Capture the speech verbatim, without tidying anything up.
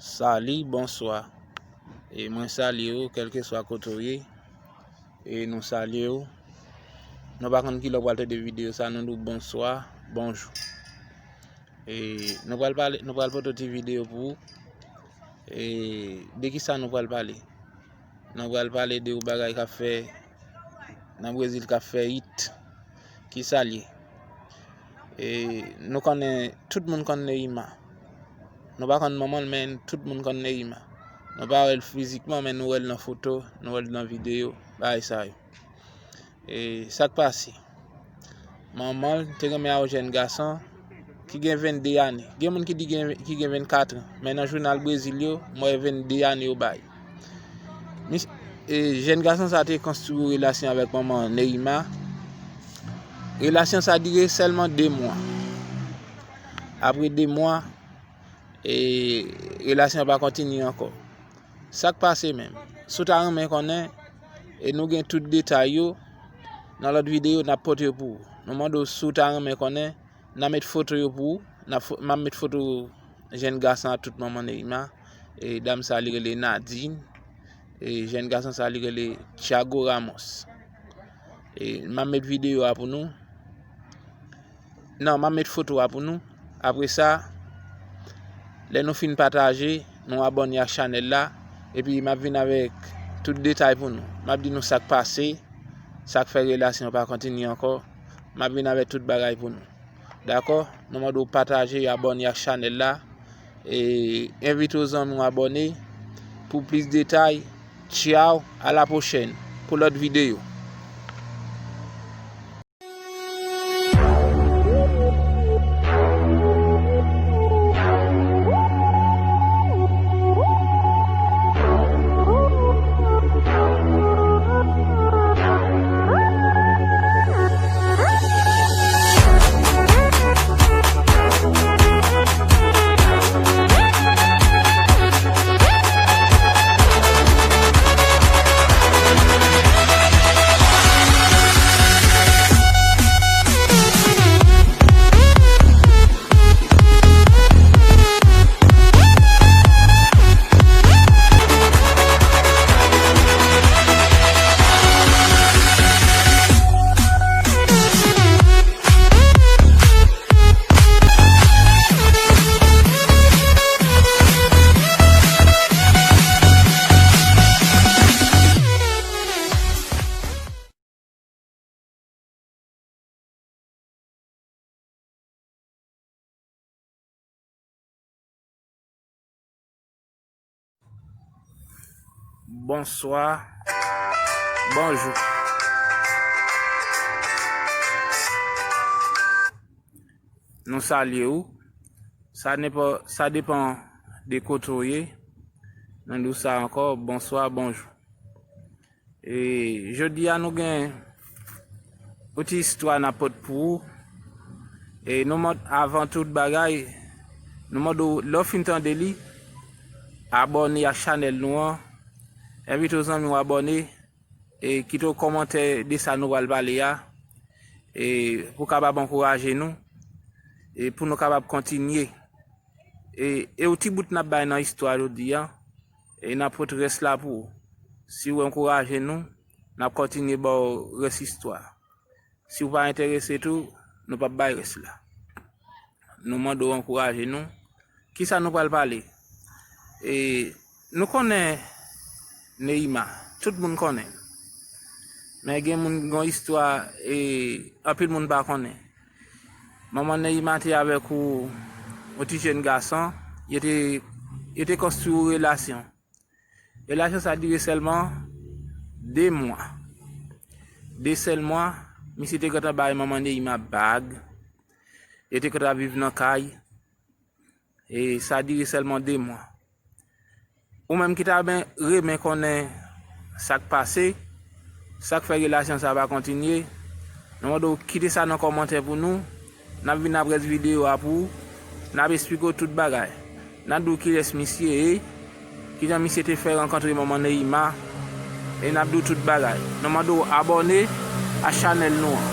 Sali, bonswa. E mwen salye w, kèlkeswa kote w ye. E nou salye w. Nou pa konn kilè w pral tande videyo sa, nou di w bonswa, bonjou. E nou pral pale, nou pral pote yon ti videyo pou ou. E de kisa nou pral pale? Nou pral pale de yon bagay k ap fè nan Brezil k ap fè hit. Kisa l ye? E nou konnen, tout moun konn Neymar. Nou pa konn manman l, men tout moun konn Neymar. Nou pa wè l fizikman, men nou wè l nan foto, nou wè l nan videyo, bagay sa yo. E sa k pase? Manman l te renmen a yon jèn gason ki gen vennde ane. Gen moun ki di gen, ki gen vennkat an, men nan jounal Brezil yo, m wè vennde ane yo bay. Mis-, e, jèn gason sa te konstwi yon relasyon avèk manman Neymar. Relasyon sa dire sèlman de mwa. Apre de mwa, e, relasyon an pa kontinye ankò. Sa k pase menm? Si w ta renmen konnen, e nou gen tout detay yo, nan lòt videyo, n ap pote yo pou ou. Nou mande w si w ta renmen konnen, n a met foto yo pou ou, n a fo-, m ap met foto jèn gason ak tout manman Neymar. E dam sa, li rele Nadine. E jèn gason sa, li rele Thiago Ramos. E m ap met videyo a pou nou. Non, m ap met foto a pou nou. Apre sa, lè nou fin pataje, nou abòne ak chanèl la. Epi m ap vin avèk tout detay pou nou. M ap di nou sa k pase, sa k fè relasyon an pa kontinye ankò. M ap vin avèk tout bagay pou nou. Dakò? Nou mande w pataje, abòne ak chanèl la. E envite w zanmi w abòne. Pou plis detay, tchaw, a la pwochèn pou lòt videyo. Bonswa. Bonjou. Nou salye w. Sa depan, sa depan de kote w ye. Nou di w sa ankò, bonswa, bonjou. E jodi a nou gen yon ti istwa n ap pot pou ou. E nou mande, avan tout bagay, nou mande w, lè w fin tande li, abòne ak chanèl nou an. Envite w zanmi w abòne. E kite w kòmantè de sa nou pral pale a. E pou w kapab ankouraje nou. E pou nou kapab kontinye. E, e yon ti bout n ap bay nan istwa jodi a. E n ap pot rès la pou ou. Si w ankouraje nou, n ap kontinye ba w rès istwa. Si w pa enterese tou, nou p ap bay rès la. Nou mande w ankouraje nou. Kisa nou pral pale? E, nou konnen Neymar, tout moun konnen. Men gen moun, gen yon istwa, e, anpil moun pa konnen. Manman Neymar te avèk yon, yon ti jèn gason, yo te, yo te konstwi yon relasyon. Relasyon sa dire sèlman de mwa. De sèl mwa, misye te gentan bay manman Neymar bag. Yo te konn ap viv nan kay. E sa dire sèlman de mwa. Ou menm ki ta ben renmen konnen sa k pase, sa k fè relasyon sa pa kontinye, nou mande w kite sa nan kòmantè pou nou. N ap vin ap rès videyo a pou ou. N ap esplike w tout bagay. N ap di w kilès misye ye, kijan misye te fè rankontre manman Neymar, e n ap di w tout bagay. Nou mande w abòne a chanèl nou an.